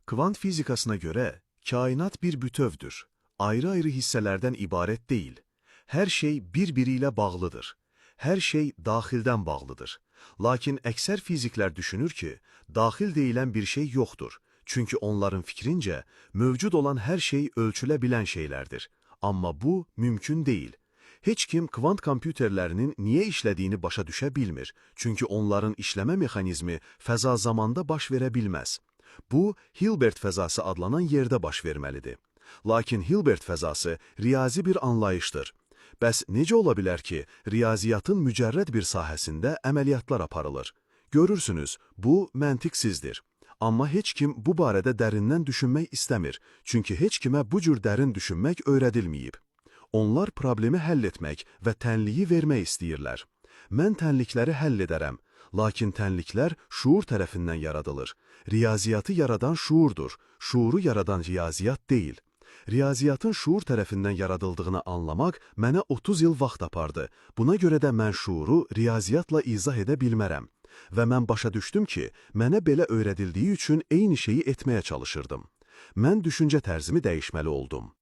Kvant fizikasına görə kainat bir bütövdür. Ayrı-ayrı hissələrdən ibarət deyil. Hər şey bir-biri ilə bağlıdır. Hər şey daxildən bağlıdır. Lakin əksər fiziklər düşünür ki, daxil deyilən bir şey yoxdur. Çünki onların fikrincə, mövcud olan hər şey ölçülə bilən şeylərdir. Amma bu mümkün deyil. Heç kim kvant kompüterlərinin niyə işlədiyini başa düşə bilmir. Çünki onların işləmə mexanizmi fəza zamanda baş verə bilməz. Bu, Hilbert fəzası adlanan yerdə baş verməlidir. Lakin Hilbert fəzası riyazi bir anlayışdır. Bəs necə ola bilər ki, riyaziyyatın mücərrəd bir sahəsində əməliyyatlar aparılır? Görürsünüz, bu məntiqsizdir. Amma heç kim bu barədə dərindən düşünmək istəmir, çünki heç kimə bu cür dərin düşünmək öyrədilməyib. Onlar problemi həll etmək və tənliyi vermək istəyirlər. Mən tənlikləri həll edərəm, lakin tənliklər şuur tərəfindən yaradılır. Riyaziyyatı yaradan şuurdur, şuuru yaradan riyaziyyat deyil. Riyaziyyatın şuur tərəfindən yaradıldığını anlamaq mənə 30 il vaxt apardı. Buna görə də mən şuuru riyaziyyatla izah edə bilmərəm. Və mən başa düşdüm ki, mənə belə öyrədildiyi üçün eyni şeyi etməyə çalışırdım. Mən düşüncə tərzimi dəyişməli oldum.